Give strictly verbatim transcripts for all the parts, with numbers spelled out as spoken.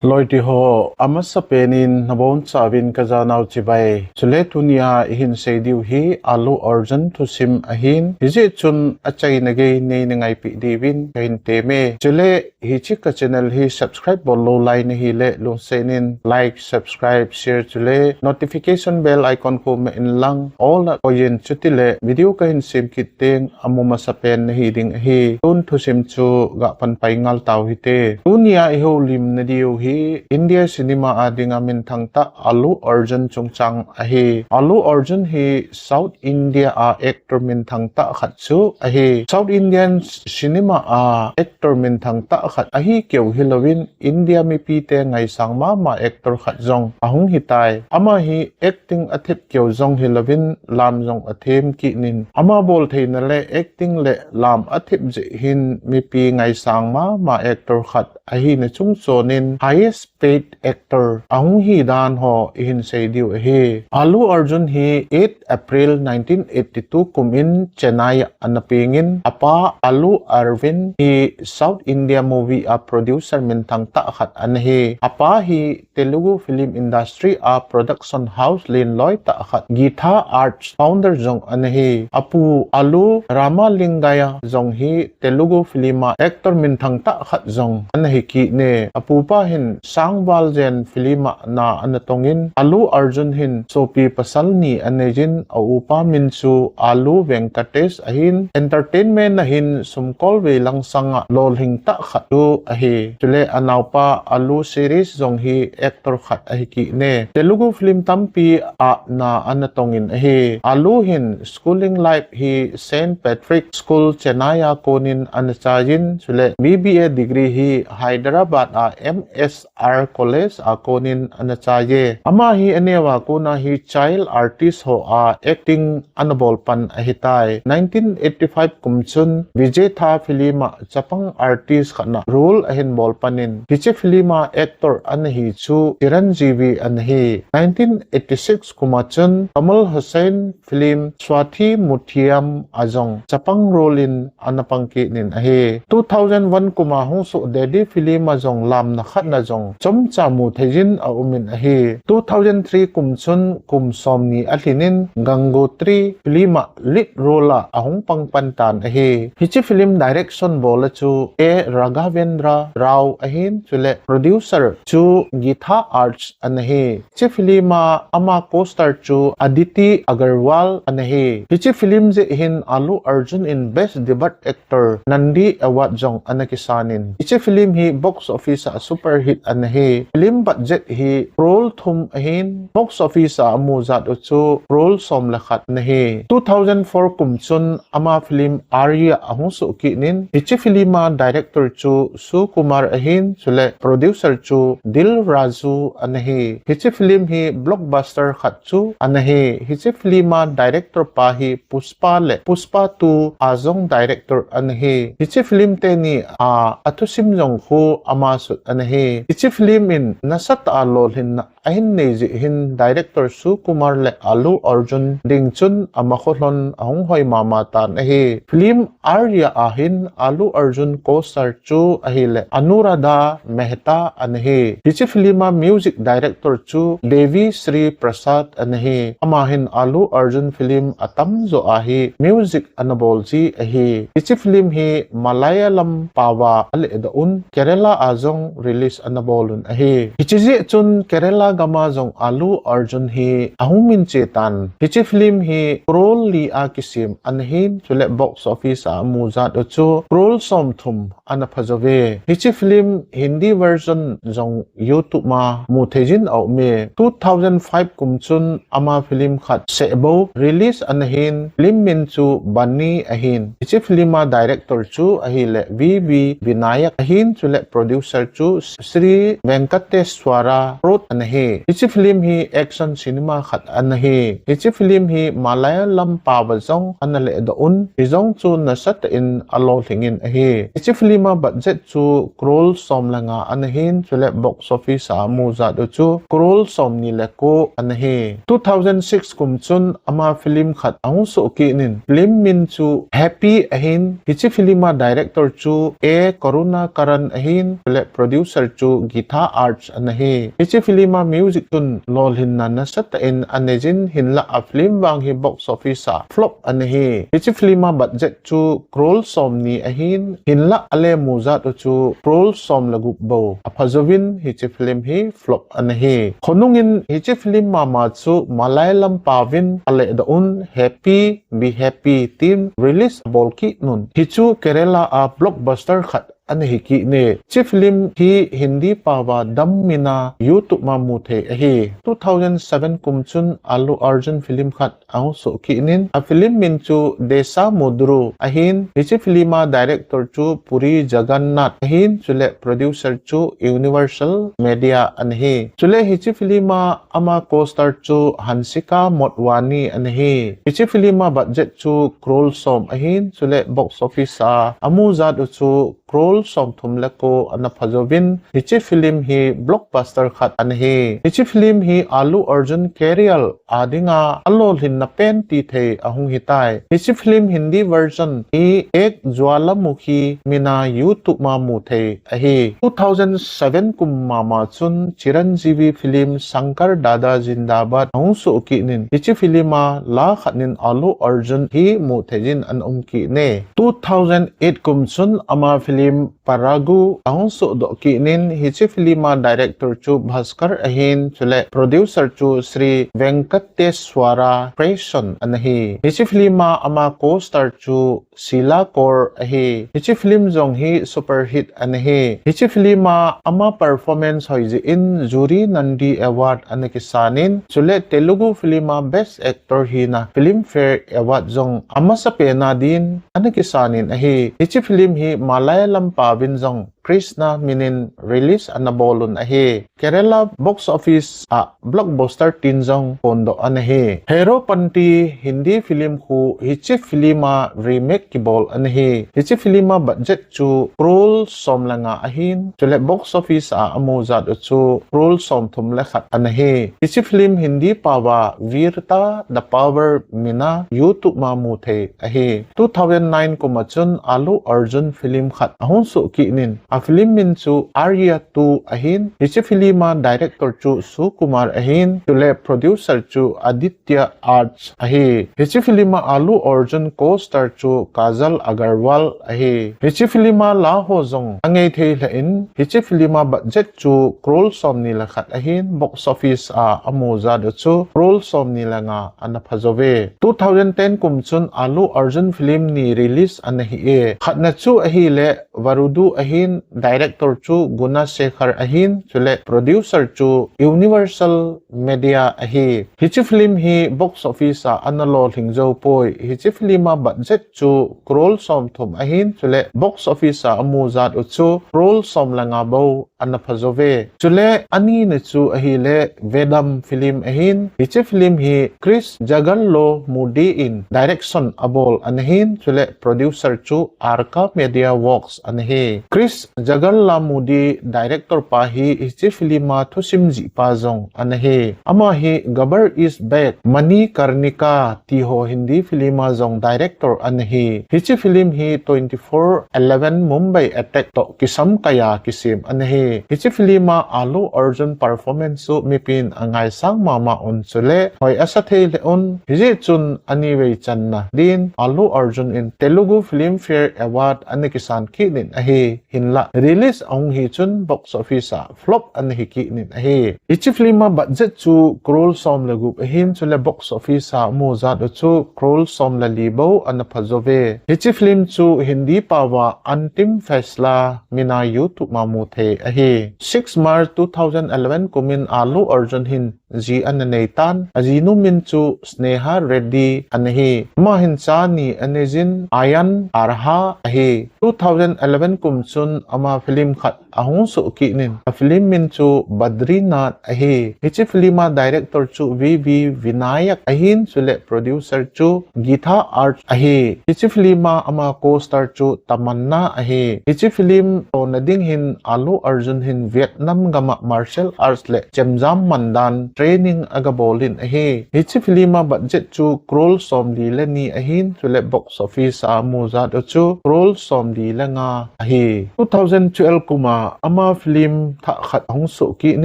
Loite ho, amasa penin nabonchauvin kajanau chibai. Chule tunia ihin seidiu hi Allu Arjun thusim ahin. Hijeh chun achaina gei neina ngaipeh diuvin kahin teme. Chule hiche ka channel hi subscribe bollou lai nahile lungsetin like, subscribe, share chule notification bell icon khu meh inlang all a koiyin, chutile video kahin sem kit teng amu masapen nahi ding ahi. Tun thusim chu gapan pai ngal tau hite. Tunia ihoulimna diu hi India cinema a dinga minthang tah Allu Arjun chungchang ahi. Allu Arjun hi South India a actor minthang tah khat chu ahi. South Indian cinema a actor minthang tah khat ahi keu hilouvin India mipite ngaisang mama actor khat jong ahung hitai. Ama hi acting athip keu jong hilouvin lam jong athem kit in, ama boltheina le acting le lam athip jeh hin mipi ngaisang mama actor khat ahina chungchonin highest paid actor ahung hidan ho ihin seidiu ahi. Allu Arjun hi eight April nineteen eighty-two kumin Chennai a ana pengin, apa Allu Aravind hi South India movie a producer minthang tah khat ana hi. Apa hi Telugu film industry a production house lenloi tah khat Geetha Arts founder jong ana hi. Apu Allu Ramalingaiah jong hi Telugu film a actor minthang tah khat jong ana hi kit e. Apupa hin sangval jen film a na ana tongin, Allu Arjun hin sopi pasal ni aneiyin, aupa min chu Allu Venkatesh ahin, entertainment a hin sumkol veilang sanga lolhing tah khat chu ahi. Chule anaopa Allu Sirish jong hi actor khat ahi kit e. Telugu film tampi a na ana tongin ahi. Allu hin schooling life hi Saint Patrick School Chennai a konin ana chaiyin, chule B B A degree hi Hyderabad a M S R College a konin ana chaiye. Ama hi aneo a kona hi child artist ho a acting ana bolpan ahitai. Nineteen eighty-five kum chun Vijay Tha film a chapang artist khat na role ahin bolpanin, hiche film a actor ana hi chu Chiranjeevi ana hi. Nineteen eighty-six kum a chun Kamal Haasan film Swathi Mutyam a jong chapang role in ana pang kit in ahi. Two thousand one kum a hung soh Daddy film a jong lamna khat na jong chomcha mu theiyin aumin ahi. Two thousand three kum chun kum somni alhinin Gangotri film a lead role a ahung pang pan tan ahi. Hiche film direction bol a chu A Raghavendra Rao ahin, chule producer chu Geetha Arts ana hi. Hiche film a ama co-star chu Aditi Agarwal ana hi. Hiche film jeh hin Allu Arjun in Best Debut Actor Nandi Award jong ana kisanin, hiche film hi box office a super hit ana hi. Film budget hi crore thum ahin, box office a amu jat u chu crore som le khat ana hi. Two thousand four kum chun ama film Arya ahung soh kit in, hiche film a director chu Sukumar ahin, chule producer chu Dil Raju ana hi. Hiche film hi blockbuster khat chu ana hi. Hiche film a director pa hi Pushpa le Pushpa two a jong director ana hi. Hiche film teni a athusim jong khu ama sut ana hi. Hiche film in nasatah a lolhinna ahin nei jeh hin director Sukumar le Allu Arjun ding chun ama kholhon ahung hoi mama tan ahi. Film Arya a hin Allu Arjun co-star chu ahile Anuradha Mehta ana hi. Hiche film a music director chu Devi Sri Prasad ana hi. Ama hin Allu Arjun film atamjo a hi music ana bol ji ahi. Hiche film hi Malayalam pao a alehdoh un, Kerala a jong release ana bol un ahi. Hiche jeh chun Kerala gam a jong Allu Arjun hi ahung minche tan. Hiche film hi crore li a kisem ana hin, chule box office a amu jat u chu crore somthum ana pha jouve. Hiche film Hindi version jong YouTube a mu theiyin aume. Two thousand five kum chun ama film khat Sehbou release ana hin, film min chu Bunny ahin. Hiche film a director chu ahile V V Vinayak ahin, chule producer chu Sri Venkateswara Prot ana hi. ahi. Hiche film hi action cinema khat ana hi. Hiche film hi Malayalam pao a jong ana lehdoh un, hijong chu nasatah in alolhing in ahi. Hiche film a budget chu crore som le nga ana hin, chule box office a amu jat u chu crore som ni le ko ana hi. Two thousand six kum chun ama film khat ahung soh kit in, film min chu Happy ahin, hiche film a director chu A Karunakaran ahin, chule producer chu Geetha Arts ana hi. Hiche film a music chun lolhinna nasatah in anei jin, hinlah a film vang hi box office a flop ana hi. Hiche film a budget chu crore som ni ahin, hinlah ale mu jat u chu crore som le gup bou apha jouvin hiche film hi flop ana hi. Khonung in hiche film mama chu Malayalam pao in alehdoh un, Happy Be Happy tin release abol kit un, hichu Kerala a blockbuster khat ana hi kit e. Hiche film hi Hindi pao a Dam Mina YouTube ma mu thei ahi. Two thousand seven kum chun Allu Arjun film khat ahung soh kit in, a film min chu Desamudru ahin, hiche film a director chu Puri Jagannath ahin, chule producer chu Universal Media ana hi. Chule hiche film a ama co-star chu Hansika Motwani ana hi. Hiche film a budget chu crore som ahin, chule box office a amu jat u chu crore som thum le ko ana pha jouvin, hiche film hi blockbuster khat ana hi. Hiche film hi Allu Arjun career a dinga alolhinna pen ti thei ahung hitai. Hiche film Hindi version hi Ek Jwalamukhi mina YouTube ma mu thei ahi. Two thousand seven kum mama chun Chiranjeevi film Shankar Dada Zindabad ahung soh kit in, hiche film a la khat in Allu Arjun hi mu thei jin ana um kit e. Two thousand eight kum chun ama film Paragu ahung sohdoh kit in, hiche film a director chu Bhaskar ahin, chule producer chu Sri Venkateswara Creation ana hi. Hiche film a ama co-star chu Sheila Kaur ahi. Hiche film jong hi super hit ana hi. Hiche film a ama performance hoi jeh in Jury Nandi Award ana kisan in, chule Telugu film a Best Actor hina Filmfare Award jong amasa pen a din ana kisan in ahi. Hiche film hi Malayalam pao in jong Krishna min in release ana bol un ahi. Kerala box office a blockbuster tin jong phondoh ana hi. Hero Panti Hindi film khu hiche film a remake kibol ana hi. Hiche film a budget chu crore som le nga ahin, chule box office a amu jat u chu crore som thum le khat ana hi. Hiche film Hindi pao a Veerta The Power mina YouTube ma mu thei ahi. Two thousand nine kum a chun Allu Arjun film khat ahung soh kit in, a film min chu Arya two ahin, hiche film a director chu Sukumar ahin, chule producer chu Aditya Arts ahi. Hiche film a Allu Arjun co-star chu Kajal Agarwal ahi. Hiche film a la ho jong angei thei lheh in, hiche film a budget chu crore som ni le khat ahin, box office a amu jat u chu crore som ni le nga ana pha jouve. Two thousand ten kum chun Allu Arjun film ni release ana hi e. Khatna chu ahile Varudu ahin, director chu Gunasekhar ahin, chule producer chu Universal Media ahi. Hiche film hi box office a ana lolhing jou poi. Hiche film a budget chu crore som thum ahin, chule box office a amu jat u chu crore som le nga bou ana pha jouve. Chule anina chu ahile Vedam film ahin, hiche film hi Chris Jaganlo Mudi in direction abol ana hin, chule producer chu Arka Media Works ana hi. Chris Jaganlamudi director pa hi hiche film a thusim jih pa jong ana hi. Ama hi Gabbar Is Back, Manikarnika ti ho Hindi film a jong director ana hi. Hiche film hi twenty-four eleven Mumbai attack toh kisam kai a kisem ana hi. Hiche film a Allu Arjun performance chu mipin angaisang mama un, chule hoi asa thei lheh un. Hijeh chun ani vei channa din Allu Arjun in Telugu Filmfare Award ana kisan kit in ahi. Hinlah release ahung hi chun box office a flop ana hi kit in ahi. Hiche film a budget chu crore som le gup ahin, chule box office a amu jat u chu crore som le li bou ana pha jouve. Hiche film chu Hindi pao a Antim Faisla min a YouTube ma mu thei ahi. Six March two thousand eleven kum in Allu Arjun hin ji ana nei tan. Ajinu min chu Sneha Reddy ana hi. Ama hin cha ni anei jin, Ayan Arha ahi. Two thousand eleven kum chun ama film khat ahung soh kit in, a film min chu Badrinath ahi. Hiche film a director chu V V Vinayak ahin, chule producer chu Geetha Arts ahi. Hiche film a ama co-star chu Tamanna ahi. Hiche film tona ding hin Allu Arjun hin Vietnam gam a martial arts le chemjam mandan training aga bol in ahi. Hiche film a budget chu crore somli le ni ahin, chule box office a amu jat u chu crore somli le nga ahi. Two thousand twelve kum a ama film thah khat ahung soh kit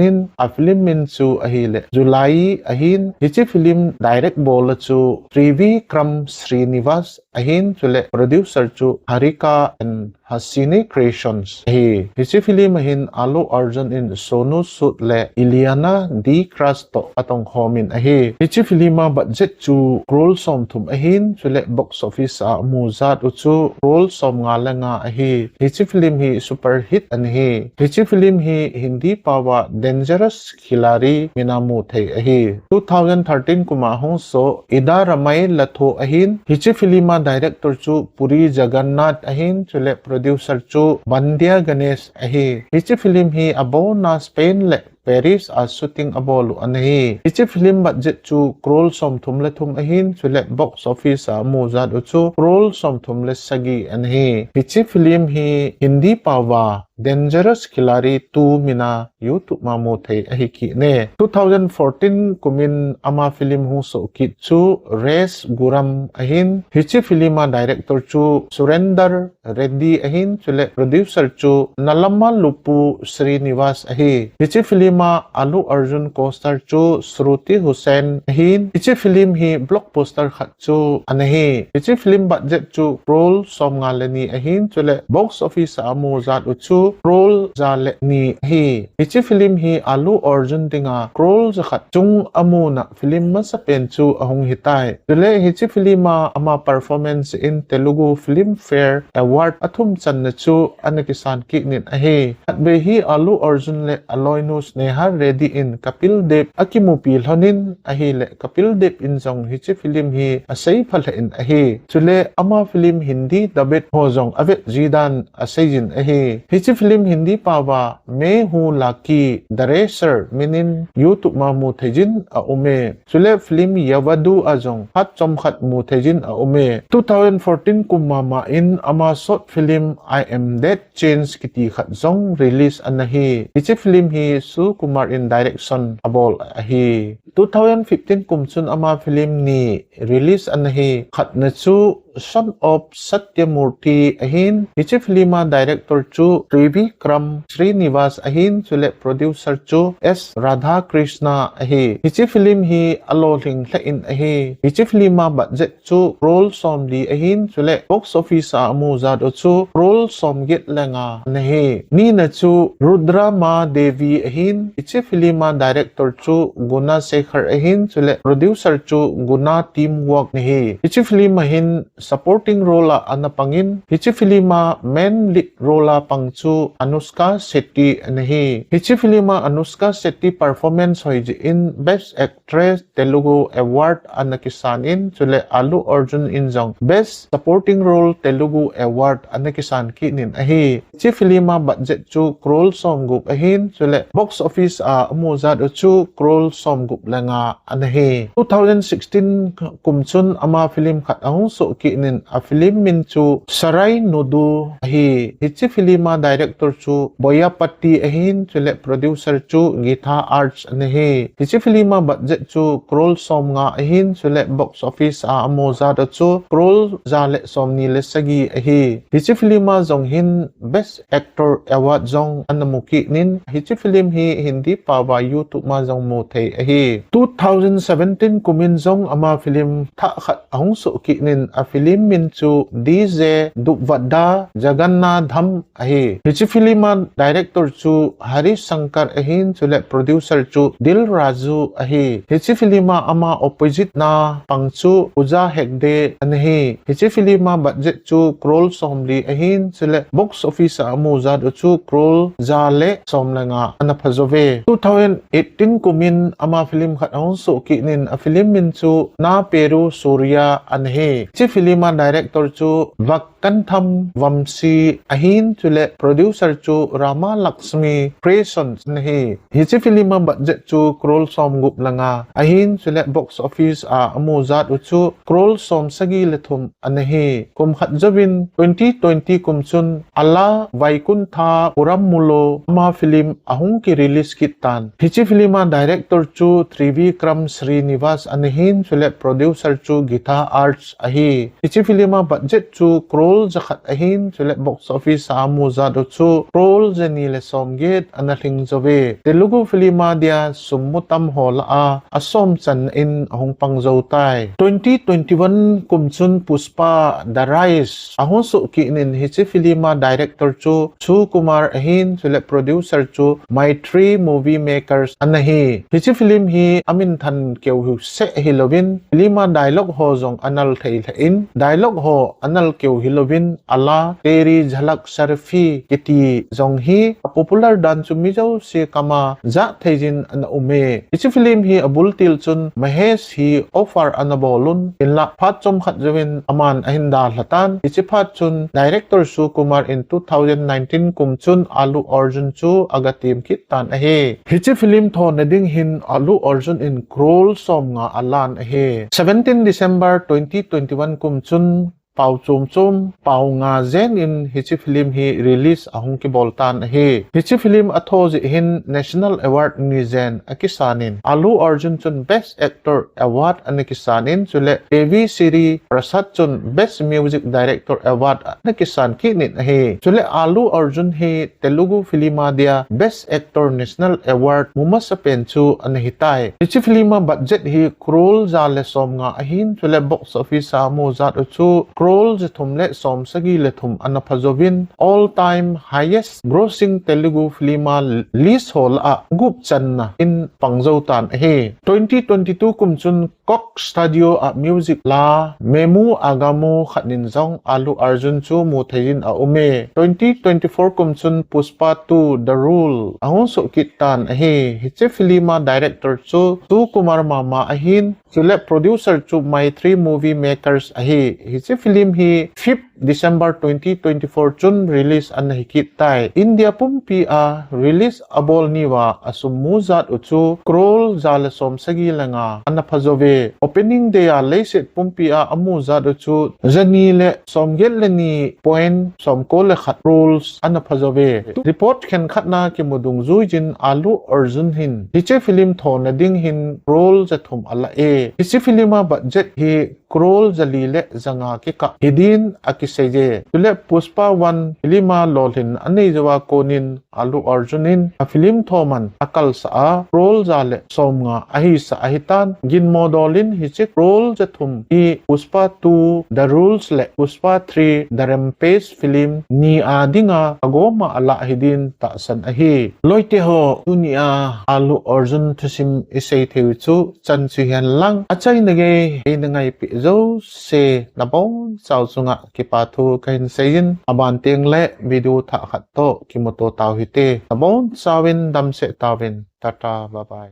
in, a film min chu ahile July ahin. Hiche film direct bol a chu Trivikram Srinivas ahin, chule producer chu Harika and Hasini Creations ahi. Hiche film a hin Allu Arjun in Sonu Sood le Ileana D'Cruz toh atong khom in ahi. Hiche film a budget chu crore somthum ahin, chule box office a amu jat u chu crore somnga le nga ahi. Hiche film hi super hit ana hi. Hiche film hi Hindi pao a Dangerous Khiladi min a mu thei ahi. Two thousand thirteen kum a hung soh Idha Ramai Latho ahin. Hiche film a director chu Puri Jagannath ahin, chule producer chu Bandhya Ganesh ahi. Hiche film hi abon a Spain le Paris a shooting abol u ana hi. Hiche film budget chu crore somthum le thum ahin, chule box office a amu jat u chu crore somthum le sagi ana hi. Hiche film hi Hindi pao a Dangerous Khiladi two min a YouTube ma mu thei ahi kit e. Two thousand fourteen kum in ama film hung soh kit chu Race Ghuram ahin. Hiche film a director chu Surinder Reddy ahin, chule producer chu Nallamallupu Srinivas ahi. Hiche film a Allu Arjun co-star chu Shruti Haasan ahin. Hiche film hi blockbuster khat chu ana hi. Hiche film budget chu crore somnga le ni ahin, chule box office a amu jat u chu crore ja le ni ahi. Hiche film hi Allu Arjun dinga crore ja khat chung amuna film masapen chu ahung hitai. Chule hiche film a ama performance in Telugu Filmfare Award athum channa chu ana kisan kit in ahi. Khatvei hi Allu Arjun le aloinu Sneha Reddy in Kapil Dev akimupi lhon in ahile Kapil Dev in jong hiche film hi asei phalha in ahi. Chule ama film Hindi dubbed ho jong avet ji dan asei jin ahi. Hiche film Hindi pao a Main Hoon Lucky The Racer min in YouTube ma mu thei jin aum e. Chule film Yaavadu a jong phat chomkhat mu thei jin aum e. Two thousand fourteen kum mama in ama short film I Am That Change kiti khat jong release ana hi. Hiche film hi Sukumar in direction abol ahi. Two thousand fifteen kum chun ama film ni release ana hi. Khatna chu Son of Satyamurti ahin. Hiche film a director chu Trivikram Srinivas ahin, chule producer chu S Radhakrishna ahi. Hiche film hi alolhing lheh in ahi. Hiche film a budget chu crore somli ahin, chule box office a amu jat u chu crore somget le nga ana hi. Nina chu Rudra Ma Devi ahin. Hiche film a director chu Gunasekhar ahin, chule producer chu Guna Teamwork ana hi. Hiche film a hin supporting role a ana pang in, hiche film a main lead role a pang chu Anushka Shetty ana hi. Hiche film a Anushka Shetty performance hoi jeh in Best Actress Telugu Award ana kisan in, chule Allu Arjun in jong Best Supporting Role Telugu Award ana kisan kit in ahi. Hiche film a budget chu crore somgup ahin, chule box office a amu jat u chu crore somgup le nga ana hi. Two thousand sixteen kum chun ama film khat ahung soh kit in, a film min chu Sarai Naadu ahi. Hiche film a director chu Boyapati ahin, chule producer chu Geetha Arts ana hi. Hiche film a budget chu crore somnga ahin, chule box office a amu jat u chu crore ja le somni le sagi ahi. Hiche film a jong hin Best Actor Award jong ana mu kit in, hiche film hi Hindi pao a YouTube ma jong mu thei ahi. Two thousand seventeen kum in jong ama film thah khat ahung soh kit in, a film film min chu D J Duvvada Jagannadham ahi. Hiche film a director chu Harish Shankar ahin, chule producer chu Dil Raju ahi. Hiche film a ama opposite na pang chu Pooja Hegde ana hi. Hiche film a budget chu crore somli ahin, chule box office a amu jat u chu crore ja le som le nga ana pha jo ve. Two thousand eighteen kum in ama film khat ahung soh kit in, a film min chu Na Peru Surya ana hi. Hiche film a director chu Vak Kantham Vamsi ahin, chule producer chu Rama Lakshmi Creations ana hi. Hiche film a budget chu crore som gup le nga ahin, chule box office a amu jat u chu crore som sagi le thum ana hi. Kum khat jouvin twenty twenty kum chun Ala Vaikuntha Purammulo ama film ahung ki release kit tan. Hiche film a director chu Trivikram Srinivas ana hin, chule producer chu Geetha Arts ahi. Hiche film a budget chu crore ja khat ahin, chule box office a amu jat u chu crore ja ni le som get ana lhing jo ve. Telugu film a dia sum mu tam ho lah a, asom chan in ahung pang jo tai. Twenty twenty-one kum chun Pushpa The Rise ahung soh kit in, hiche film a director chu Sukumar ahin, chule producer chu Maitri Movie Makers ana hi. Hiche film hi amin than keu hiu seh hilouvin, film a dialogue ho jong anal thei lheh in, dialogue ho anal keu hilouvin, Ala Teri Jhalak Sharfi kiti jong hi a popular dan chu mi jouse kama ja thei jin ana um e. Hiche film hi abul til chun Mahesh hi offer ana bol un, hinlah phat chomkhat jouvin aman ahin dalha tan. Hiche phat chun director Sukumar in two thousand nineteen kum chun Allu Arjun chu aga tem kit tan ahi. Hiche film thona ding hin Allu Arjun in crore som nga alan ahi. Seventeen December twenty twenty-one kum chun pao chom chom, pao nga jen in hiche film hi release ahung kibol tan ahi. Hiche film atho jeh hin National Award ni jen akisan in, Allu Arjun chun Best Actor Award ana kisan in, chule Devi Sri Prasad chun Best Music Director Award ana kisan kit in ahi. Chule Allu Arjun hi Telugu film a dia Best Actor National Award mu masapen chu ana hitai. Hiche film a budget hi crore ja le som nga ahin, chule box office a amu jat u chu crore ja thum le som sagi le thum ana pha jouvin, all time highest grossing Telugu film a list ho lah a gup channa in pang jo tan ahi. Twenty twenty-two kum chun Coke Studio a music la Memu Agamu khat in jong Allu Arjun chu mu thei in aum e. Twenty twenty-four kum chun Pushpa two The Rule ahung soh kit tan ahi. Hiche film a director chu Sukumar mama ahin, chule producer chu Maitri Movie Makers ahi. Hiche film hi fifth December twenty twenty-four chun release ana hi kit tai. India pumpi a release abol ni uva asum mu jat u chu crore ja le som sagi le nga ana pha jo ve. Opening day a leiset pumpi a amu jat u chu ja ni le som get le ni point som ko le khat crores ana pha jo ve. Report khenkhat na kimu dungjui jin Allu Arjun hin hiche film thona ding hin crore ja thum ala e. Hiche film a budget hi crore ja li le ja nga kikah hi din akisei e. Chule Pushpa one film a lolhin anei jou a kon in Allu Arjun in a film tho man akalsah a, crore ja le som nga ahisah ahitan, ginmo dol in hiche crore ja thum hi Pushpa two The Rules le Pushpa three The Rampage film ni a dinga agoma alah hi din tahsan ahi. Loite ho, tuni a Allu Arjun thusim isei thei u chu chan chu hihen lang, achaina gei eina ngaipi jouse nabonchau chunga kipa thu kahin sei in, aban teng le video thah khat toh kimuto tau hite. Nabonchauvin damsel tauvin. Tata, bye bye.